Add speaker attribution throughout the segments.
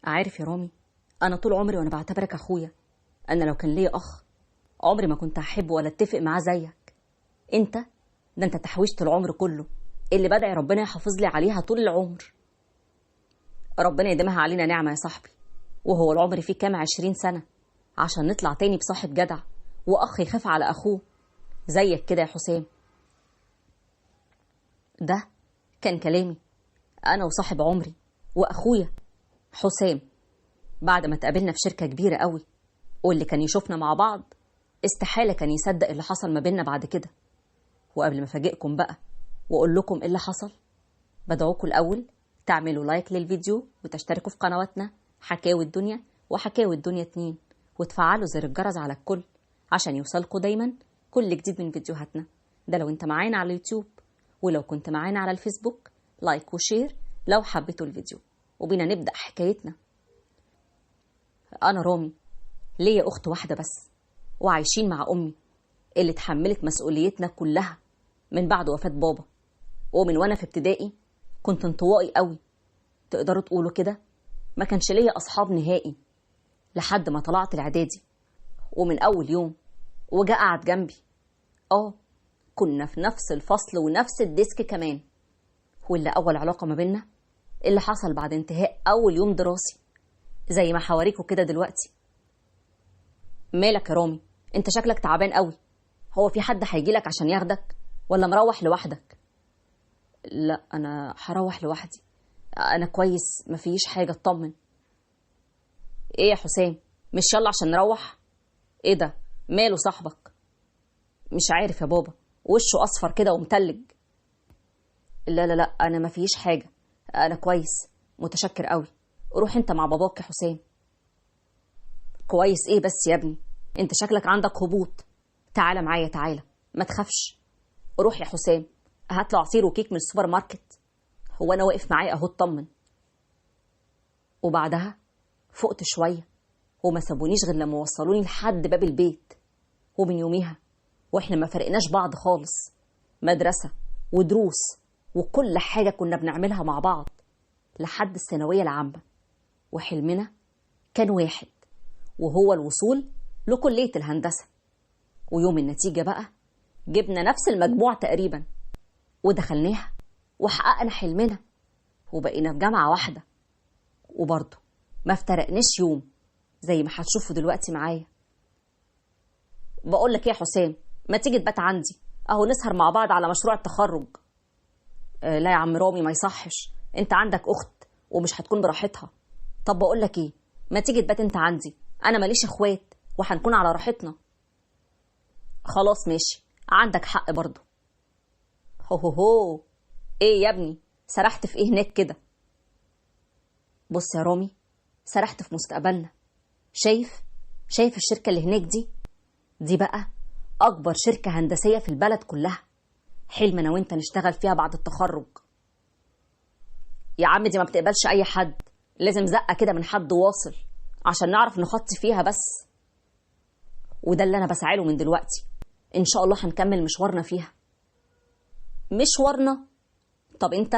Speaker 1: عارف يا رامي، أنا طول عمري وأنا بعتبرك أخويا. أنا لو كان ليا أخ عمري ما كنت هحبه ولا اتفق معاه زيك. أنت ده أنت تحويشة العمر كله اللي بدعي ربنا يحافظ لي عليها طول العمر. ربنا يديمها علينا نعمة يا صاحبي. وهو العمر فيه كام؟ 20 سنة عشان نطلع تاني بصاحب جدع وأخ يخاف على أخوه زيك كده يا حسام. ده كان كلامي أنا وصاحب عمري وأخويا حسام بعد ما اتقابلنا في شركة كبيرة قوي، واللي كان يشوفنا مع بعض استحالة كان يصدق اللي حصل ما بيننا بعد كده. وقبل ما أفاجئكم بقى وأقول لكم إيه اللي حصل، بدعوكم الأول تعملوا لايك للفيديو وتشتركوا في قنواتنا حكاوي الدنيا وحكاوي الدنيا 2، وتفعلوا زر الجرس على الكل عشان يوصلكوا دايما كل جديد من فيديوهاتنا. ده لو انت معانا على اليوتيوب، ولو كنت معانا على الفيسبوك like و share لو حبيتوا الفيديو. وبينا نبدأ حكايتنا. أنا رامي، ليا أخت واحدة بس، وعايشين مع أمي اللي اتحملت مسؤوليتنا كلها من بعد وفاة بابا. ومن وأنا في ابتدائي كنت انطوائي قوي، تقدروا تقولوا كده، ما كانش ليا أصحاب نهائي لحد ما طلعت الإعدادي. ومن أول يوم وجا قعد جنبي، كنا في نفس الفصل ونفس ال desk كمان. واللي أول علاقة ما بينا اللي حصل بعد انتهاء أول يوم دراسي زي ما حواريكوا كده دلوقتي. مالك يا رامي؟ انت شكلك تعبان قوي. هو في حد هيجيلك عشان ياخدك ولا مروح لوحدك؟ لا انا هروح لوحدي، انا كويس مفيش حاجة، اطمن. ايه يا حسام، مش يلا عشان نروح؟ ايه ده، ماله صاحبك؟ مش عارف يا بابا، وشه اصفر كده ومتلج. لا لا لا انا مفيش حاجة، انا كويس، متشكر قوي. روح انت مع باباك يا حسام. كويس ايه بس يا ابني، انت شكلك عندك هبوط. تعالى معايا، تعالى ما تخافش. روح يا حسام هات له عصير وكيك من السوبر ماركت، هو انا واقف معايا اهو، اطمن. وبعدها فقت شوية وما سابونيش غير لما وصلوني لحد باب البيت. ومن يوميها واحنا ما فرقناش بعض خالص، مدرسه ودروس وكل حاجة كنا بنعملها مع بعض لحد الثانوية العامة. وحلمنا كان واحد، وهو الوصول لكليه الهندسة. ويوم النتيجة بقى جبنا نفس المجموع تقريبا ودخلناها وحققنا حلمنا وبقينا في جامعة واحدة. وبرضه ما افترقناش يوم زي ما هتشوفوا دلوقتي معايا. بقول لك ايه يا حسام، ما تيجي تبات عندي اهو، نسهر مع بعض على مشروع التخرج. لا يا عم رامي ما يصحش، انت عندك اخت ومش هتكون براحتها. طب بقول لك ايه، ما تيجي تبات انت عندي، انا ماليش اخوات وهنكون على راحتنا. خلاص ماشي، عندك حق برضه. هو هو هو ايه يا ابني، سرحت في ايه هناك كده؟ بص يا رامي، سرحت في مستقبلنا. شايف الشركة اللي هناك دي؟ دي بقى اكبر شركة هندسية في البلد كلها. حلم انا وانت نشتغل فيها بعد التخرج. يا عم دي ما بتقبلش اي حد، لازم زقة كده من حد واصل عشان نعرف نخطي فيها بس. وده اللي انا بسعاله من دلوقتي، ان شاء الله هنكمل مشوارنا فيها. مشوارنا؟ طب انت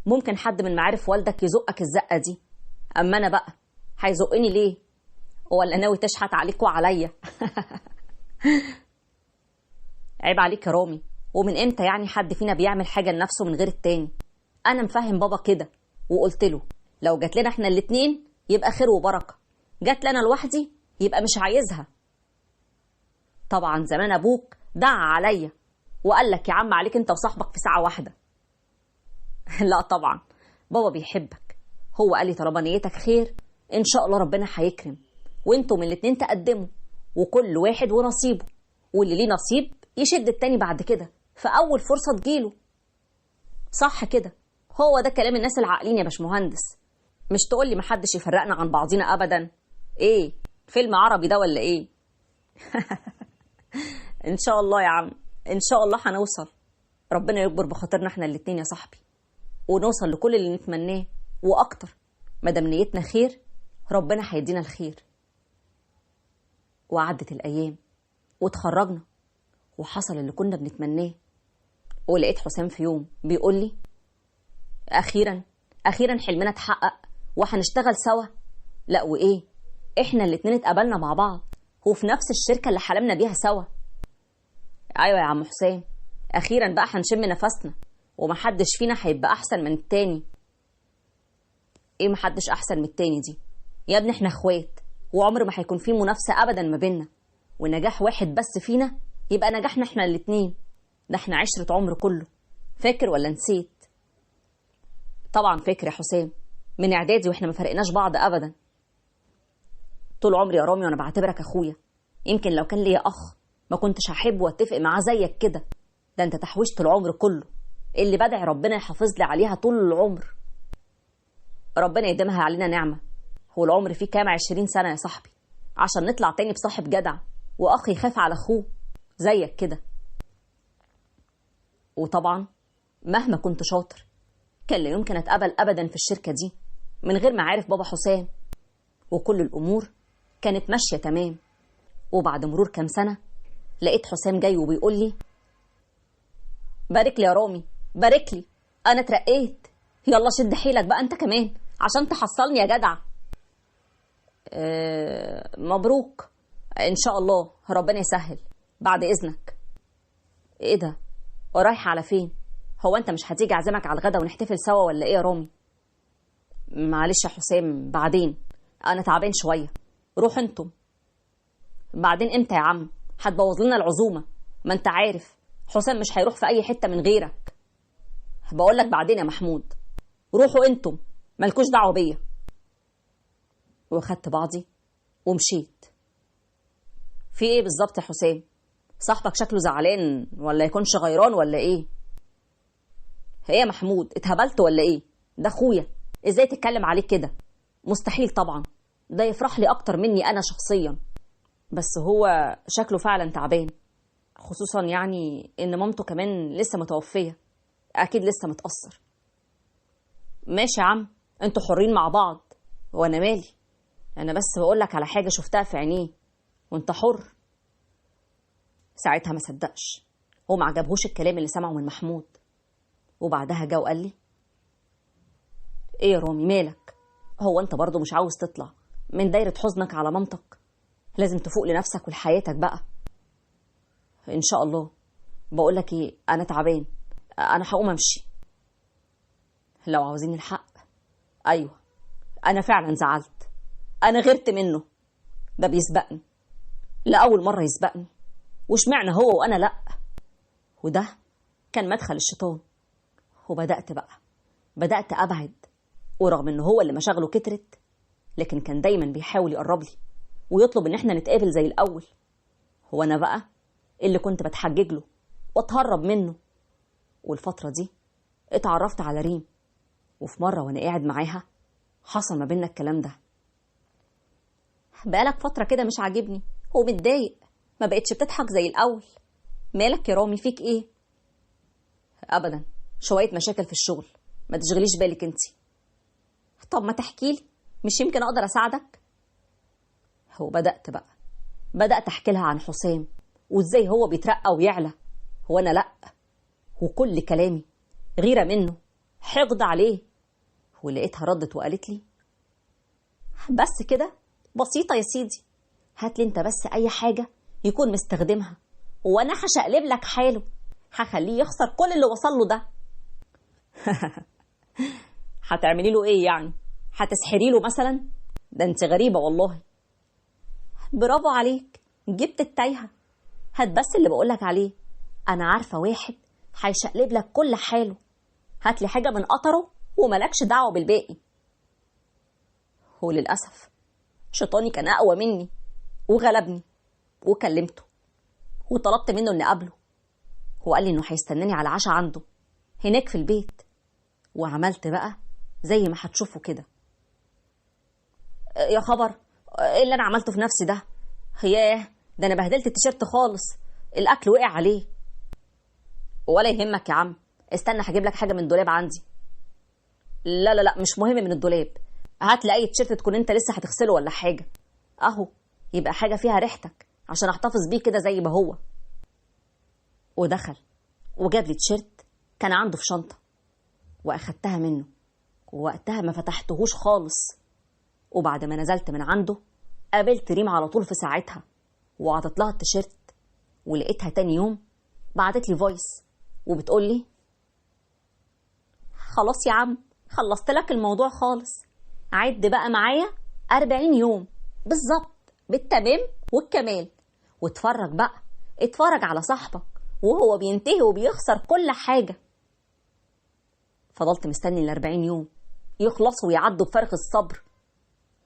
Speaker 1: ممكن حد من معارف والدك يزقك الزقه دي، اما انا بقى هيزقني ليه؟ ولا ناوي تشحت عليك وعليا؟ عيب عليك يا رامي، ومن امتى يعني حد فينا بيعمل حاجة لنفسه من غير التاني؟ انا مفهم بابا كده وقلت له لو جات لنا احنا الاتنين يبقى خير وبركة، جات لنا لوحدي يبقى مش عايزها. طبعا زمان ابوك دعا عليا وقال لك يا عم عليك انت وصاحبك في ساعة واحدة. لا طبعا بابا بيحبك، هو قال لي طالما نيتك خير ان شاء الله ربنا هيكرم، وانتم الاتنين تقدموا وكل واحد ونصيبه، واللي ليه نصيب يشد التاني بعد كده في اول فرصة تجيله. صح كده، هو ده كلام الناس العاقلين يا باشمهندس. مش تقول لي محدش يفرقنا عن بعضينا ابدا. ايه فيلم عربي ده ولا ايه؟ ان شاء الله يا عم، ان شاء الله هنوصل. ربنا يكبر بخاطرنا احنا الاتنين يا صاحبي، ونوصل لكل اللي نتمناه واكتر. ما دام نيتنا خير ربنا هيدينا الخير. وعدت الايام واتخرجنا وحصل اللي كنا بنتمناه. ولقيت حسام في يوم بيقول لي اخيرا اخيرا حلمنا اتحقق وهنشتغل سوا. لا وإيه، إحنا الاتنين اتقابلنا مع بعض وفي نفس الشركة اللي حلمنا بيها سوا. أيوة يا عم حسام، أخيرا بقى هنشم نفسنا ومحدش فينا هيبقى أحسن من التاني. إيه محدش أحسن من التاني دي؟ يا ابني إحنا إخوات، وعمر ما هيكون في منافسة أبدا ما بينا، ونجاح واحد بس فينا يبقى نجاحنا إحنا الاتنين، ده إحنا عشرة عمر كله. فاكر ولا نسيت؟ طبعا فاكر يا حسام، من إعدادي وإحنا ما فرقناش بعض أبدا. طول عمري يا رامي وأنا بعتبرك أخويا، يمكن لو كان ليا أخ ما كنتش هحب واتفق معاه زيك كده، ده أنت تحويشت العمر كله اللي بدعي ربنا يحافظ لي عليها طول العمر. ربنا يديمها علينا نعمة. هو العمر فيه كام؟ 20 سنة يا صاحبي، عشان نطلع تاني بصاحب جدع وأخ يخاف على أخوه زيك كده. وطبعا مهما كنت شاطر كان لا يمكن أتقبل أبدا في الشركة دي من غير ما عارف بابا حسام، وكل الأمور كانت ماشية تمام. وبعد مرور كام سنة لقيت حسام جاي وبيقول لي بارك لي يا رامي، بارك لي، أنا اترقيت، يلا شد حيلك بقى أنت كمان عشان تحصلني يا جدع. مبروك، إن شاء الله ربنا يسهل، بعد إذنك. إيه ده؟ ورايح على فين؟ هو أنت مش هتيجي أعزمك على الغدا ونحتفل سوا ولا إيه يا رامي؟ معلش يا حسام، بعدين، أنا تعبان شوية، روح أنتم. بعدين إمتى يا عم؟ هتبوظ لنا العزومة، ما أنت عارف حسام مش هيروح في أي حتة من غيرك. بقولك بعدين يا محمود، روحوا أنتم، مالكوش دعوة بيا. وخدت بعضي ومشيت. في إيه بالظبط يا حسام؟ صاحبك شكله زعلان ولا يكونش غيران ولا إيه؟ إيه يا محمود، اتهبلت ولا إيه؟ ده أخويا، إزاي تتكلم عليه كده؟ مستحيل طبعا، ده يفرح لي أكتر مني أنا شخصيا. بس هو شكله فعلا تعبان، خصوصا يعني إن مامته كمان لسه متوفية، أكيد لسه متأثر. ماشي يا عم، انتوا حرين مع بعض، وأنا مالي، أنا بس بقولك على حاجة شفتها في عينيه وانت حر. ساعتها ما صدقش وما عجبهوش الكلام اللي سمعه من محمود. وبعدها جه وقال لي ايه يا رامي مالك؟ هو انت برضو مش عاوز تطلع من دايرة حزنك على مامتك؟ لازم تفوق لنفسك ولحياتك بقى. ان شاء الله. بقولك ايه، انا تعبان، انا هقوم امشي. لو عاوزين الحق، ايوه انا فعلا زعلت، انا غيرت منه، ده بيسبقني لأول مرة يسبقني، وشمعنا هو وانا لا؟ وده كان مدخل الشيطان. وبدأت بقى، بدأت أبعد، ورغم إنه هو اللي مشاغله كترت، لكن كان دايما بيحاول يقرب لي ويطلب إن احنا نتقابل زي الأول. هو أنا بقى اللي كنت بتحجج له واتهرب منه. والفترة دي اتعرفت على ريم، وفي مرة وأنا قاعد معاها حصل ما بينا الكلام ده. بقالك فترة كده مش عاجبني ومتضايق، ما بقتش بتضحك زي الأول، مالك يا رامي، فيك إيه؟ أبدا، شوية مشاكل في الشغل، ما تشغليش بالك انتي. طب ما تحكيلي، مش يمكن أقدر أساعدك؟ هو بدأت بقى، بدأت أحكي لها عن حسام وإزاي هو بيترقى ويعلى وأنا لأ، وكل كلامي غيرة منه، حقد عليه. ولقيتها ردت وقالت لي بس كده، بسيطة يا سيدي، هات لي انت بس أي حاجة يكون مستخدمها وأنا هشقلب لك حاله، هخليه يخسر كل اللي وصل له ده. هتعملي له ايه يعني؟ هتسحري له مثلا؟ ده انت غريبة والله. برافو عليك، جبت التايهة. هات بس اللي بقولك عليه، انا عارفة واحد هيشقلب لك كل حاله، هات لي حاجة من قطرة وملكش دعوة بالباقي. وللأسف شيطاني كان أقوى مني وغلبني، وكلمته وطلبت منه اني اقابله. هو قال لي انه هيستناني على عشاء عنده هناك في البيت. وعملت بقى زي ما هتشوفوا كده. يا خبر، ايه اللي انا عملته في نفسي ده؟ ياه، ده انا بهدلت التيشيرت خالص، الاكل وقع عليه. ولا يهمك يا عم، استنى هجيب لك حاجة من الدولاب عندي. لا لا لا، مش مهم من الدولاب، هات لي اي تيشيرت تكون انت لسه هتغسله ولا حاجة، اهو يبقى حاجة فيها ريحتك عشان احتفظ بيه كده زي ما هو. ودخل وجاب لي تيشيرت كان عنده في شنطه، واخدتها منه، ووقتها ما فتحتهوش خالص. وبعد ما نزلت من عنده قابلت ريم على طول في ساعتها، وعطت لها التيشيرت، ولقيتها تاني يوم بعتت لي voice وبتقول لي خلاص يا عم، خلصت لك الموضوع خالص، عد بقى معايا 40 يوم بالظبط بالتمام والكمال، واتفرج بقى، اتفرج على صاحبك وهو بينتهي وبيخسر كل حاجة. فضلت مستني 40 يوم يخلصوا ويعدوا بفارغ الصبر.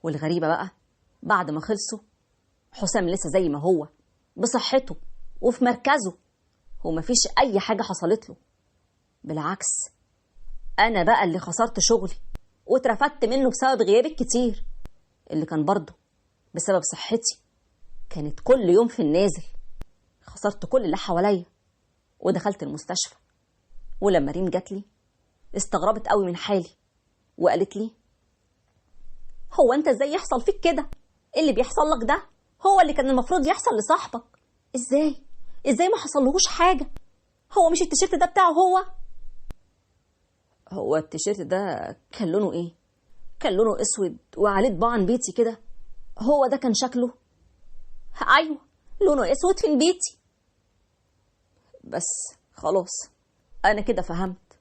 Speaker 1: والغريبة بقى بعد ما خلصوا حسام لسه زي ما هو، بصحته وفي مركزه، ومفيش أي حاجة حصلت له. بالعكس، أنا بقى اللي خسرت شغلي واترفدت منه بسبب غيابي الكتير، اللي كان برضه بسبب صحتي، كانت كل يوم في النازل. خسرت كل اللي حواليا ودخلت المستشفى. ولما ريم جاتلي استغربت قوي من حالي وقالت لي هو انت ازاي يحصل فيك كده؟ اللي بيحصل لك ده هو اللي كان المفروض يحصل لصاحبك. ازاي ما حصلهوش حاجة؟ هو مش التيشيرت ده بتاعه هو؟ هو التيشيرت ده كان لونه ايه؟ كان لونه اسود وعليه طباع بيتي كده، هو ده كان شكله؟ ايوه، لونه اسود في بيتي. بس خلاص انا كده فهمت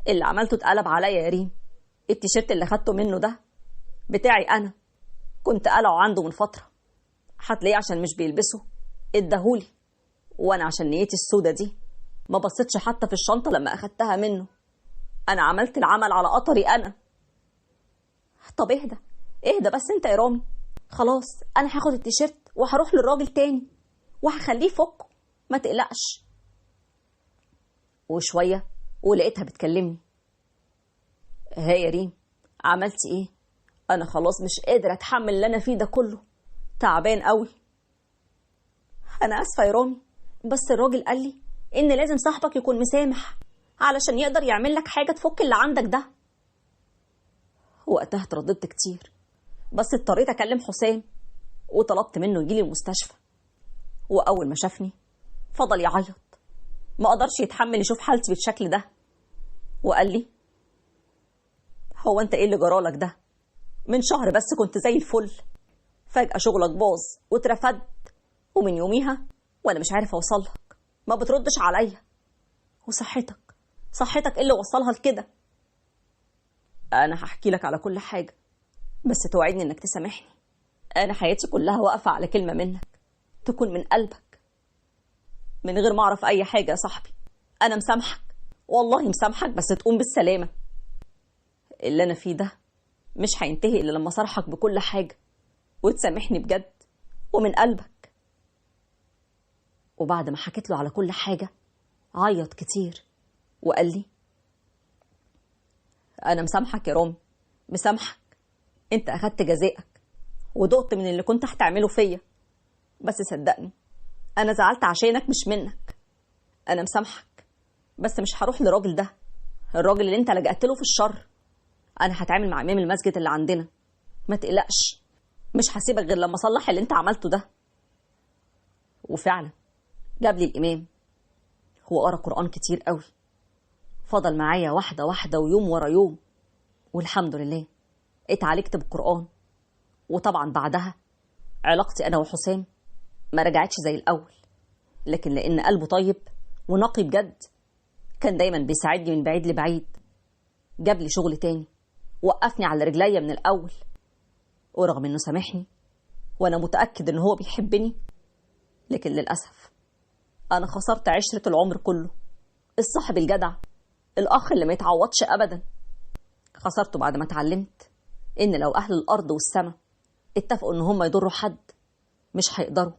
Speaker 1: اللي عملته، اتقلب عليا يا ريم. التيشيرت اللي خدته منه ده بتاعي انا، كنت قلعه عنده من فترة، هتلاقيه عشان مش بيلبسه اداهولي، وانا عشان نيتي السودة دي ما بصيتش حتى في الشنطة لما اخدتها منه. انا عملت العمل على قطري انا. طب اهدى اهدى بس انت يا رامي، خلاص انا هاخد التيشيرت وهروح للراجل تاني وهخليه يفكه، ما تقلقش. وشوية ولقيتها بتكلمني، ها يا ريم عملتي ايه؟ انا خلاص مش قادرة اتحمل اللي انا فيه ده كله، تعبان قوي. انا اسفه يا رامي، بس الراجل قال لي ان لازم صاحبك يكون مسامح علشان يقدر يعمل لك حاجة تفك اللي عندك ده. وقتها اترددت كتير، بس اضطريت اكلم حسام وطلبت منه يجيلي المستشفى. واول ما شافني فضل يعيط، ما قدرش يتحمل يشوف حالتي بالشكل ده، وقال لي هو انت ايه اللي جرالك ده؟ من شهر بس كنت زي الفل، فجأة شغلك باظ واترفدت، ومن يوميها وانا مش عارف اوصلك، ما بتردش عليا، وصحتك صحتك ايه اللي وصلها لكده؟ انا هحكي لك على كل حاجة، بس توعدني انك تسامحني. انا حياتي كلها واقفة على كلمة منك تكون من قلبك، من غير ما اعرف اي حاجة يا صاحبي. انا مسامحك والله مسامحك، بس تقوم بالسلامة. اللي انا فيه ده مش هينتهي الا لما صرحك بكل حاجة وتسامحني بجد ومن قلبك. وبعد ما حكيت له على كل حاجة عيط كتير وقال لي انا مسامحك يا رامي، مسامحك، انت اخدت جزائك ودقت من اللي كنت هتعمله فيا، بس صدقني انا زعلت عشانك مش منك. انا مسامحك، بس مش هروح للراجل ده، الراجل اللي انت لجأت له في الشر. انا هتعامل مع امام المسجد اللي عندنا، ما تقلقش، مش هسيبك غير لما اصلح اللي انت عملته ده. وفعلا جاب لي الامام، هو قرا قرآن كتير قوي، فضل معايا واحدة واحدة ويوم ورا يوم، والحمد لله اتعالجت بالقرآن. وطبعا بعدها علاقتي انا وحسام ما رجعتش زي الاول، لكن لان قلبه طيب ونقي بجد كان دايما بيساعدني من بعيد لبعيد. جاب لي شغل تاني، وقفني على رجليا من الاول، ورغم انه سامحني وانا متاكد ان هو بيحبني، لكن للاسف انا خسرت عشرة العمر كله، الصاحب الجدع، الاخ اللي ما يتعوضش ابدا. خسرته بعد ما اتعلمت ان لو اهل الارض والسماء اتفقوا ان هم يضروا حد مش هيقدروا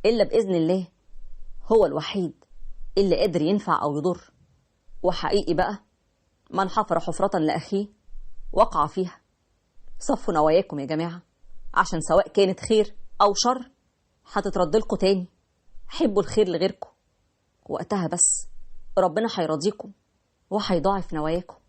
Speaker 1: الا باذن الله، هو الوحيد اللي قادر ينفع او يضر. وحقيقي بقى من حفر حفرة لأخيه وقع فيها. صفوا نواياكم يا جماعة، عشان سواء كانت خير أو شر هتترد لكم تاني. حبوا الخير لغيركم، وقتها بس ربنا هيرضيكم وهيضاعف نواياكم.